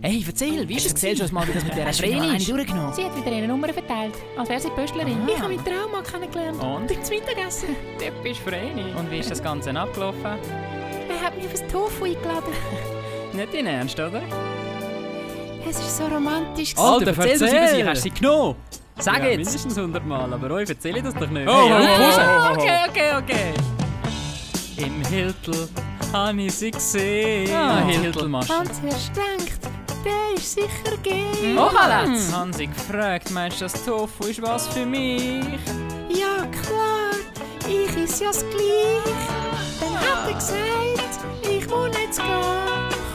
Hey, erzähl, wie ist es? Erzähl schon mal, wie das mit dieser Vreni ist. Durchgenommen. Sie hat wieder ihre Nummer verteilt, als wäre sie Pöstlerin. Aha. Ich habe meinen Trauma kennengelernt. Und? Beim Mittagessen. Du bist Vreni. Und wie ist das Ganze abgelaufen? Er hat mich auf das Tofu eingeladen. Nicht in Ernst, oder? Es war so romantisch. Alter, erzähl! erzähl. Über sie. Hast du sie genommen? Sag Ja, jetzt! mindestens 100 Mal, aber euch erzähle ich das doch nicht. Oh, Okay. Im Hiltl habe ich sie gesehen. Ah, Hiltelmaschen. Ganz erst gedacht, der ist sicher gay. Mochaletz! Haben sie gefragt, meinst du, das Tofu ist was für mich? Ja klar, ich is ja das gleich. Dann hat er gesagt, ich muss jetzt gehen.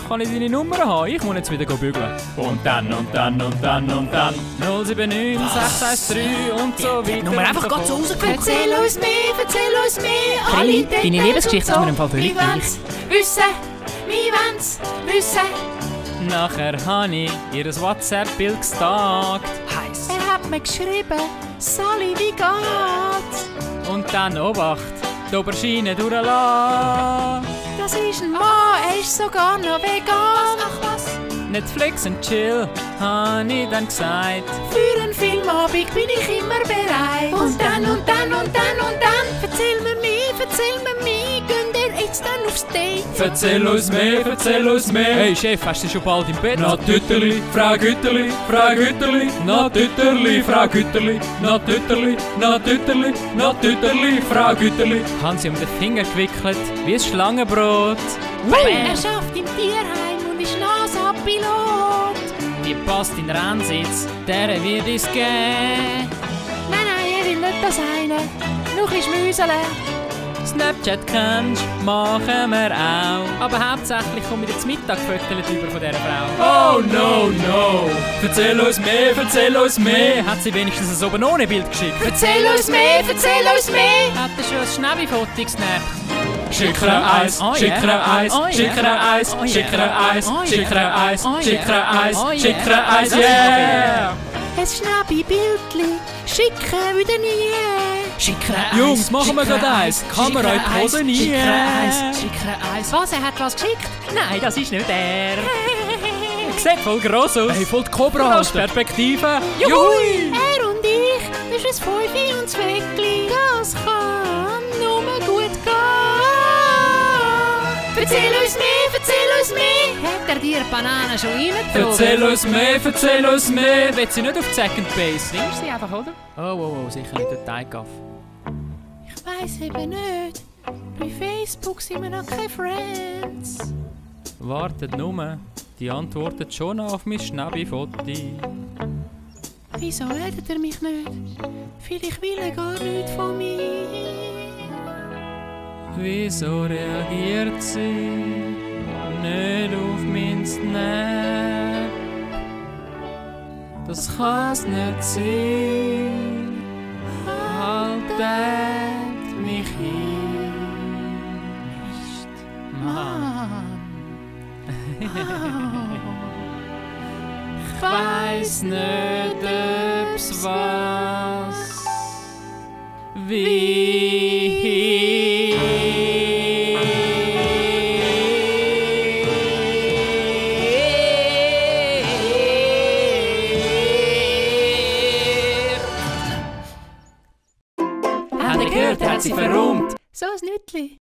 Kann ich deine Nummer haben? Ich muss jetzt wieder bügeln. Und dann. 079 613 und so weiter. Nummer einfach und gerade so fort. rausgekommen. Erzähl uns mehr, alle Vreni, Details deine Lebensgeschichte ist und mir im Fall völlig Wir wollen's wissen, wir wollen's wissen. Nachher habe ich ihr WhatsApp-Bild gestalkt. Heiß. Er hat mir geschrieben, Sally, wie geht's? Und dann Obacht, die Aubergine durchlassen. Das ist ein Mann, er ist sogar noch vegan. Ach was? Netflix und Chill, habe ich dann gesagt. Für einen Filmabend bin ich immer bereit. Und dann. Erzähl mir mehr, gehen wir jetzt dann aufs Date? Erzähl uns mehr. Hey Chef, hast du schon bald im Bett? Na Tütterli, Frau Gütterli, na Tütterli, Frau Gütterli, na Tütterli, Frau Gütterli. Haben sie um den Finger gewickelt, wie ein Schlangenbrot. Er schafft im Tierheim und ist NASA-Pilot. Die passt in den Rennsitz, der wird es geben. Nein, er will nicht das eine. Noch ist Müsele. Snapchat kennst, machen wir auch. Aber hauptsächlich komme ich jetzt Mittag gefüttert über von dieser Frau. Oh no! Erzähl uns mehr! Hat sie wenigstens ein oben ohne Bild geschickt? Erzähl uns mehr. Hat er schon ein Schnäbi-Foto gesnappt? Schickere Eis, Oh, yeah! Ein Schnabi-Bildli, schicken wieder nie. Schickere Eis. Jungs, machen wir gerade eins. Kamera in die Hose nie. Schickere Eis. Was, er hat was geschickt? Nein, das ist nicht er. Sieht voll gross aus. Hey, voll die Cobra Aus hast du. Perspektive. Juhui! Er und ich, das ist ein Fünfi und das Weckli. Das kann nur gut gehen. Erzähl uns mehr. Hat er dir Bananen schon reingetragen? Erzähl uns mehr. Will sie nicht auf die Second Base? Nimmst du sie einfach, oder? Oh, sicher nicht der Teiggaff. Ich weiss eben nicht. Bei Facebook sind wir noch keine Friends. Wartet nur, die antwortet schon auf mein Schnäbi-Foto. Wieso redet er mich nicht? Vielleicht will er gar nichts von mir. Wieso reagiert sie nicht auf mein Snap? Das kann's nicht sein. Haltet mich hin. Mist. Mann. Ich weiss nicht, ob's was wie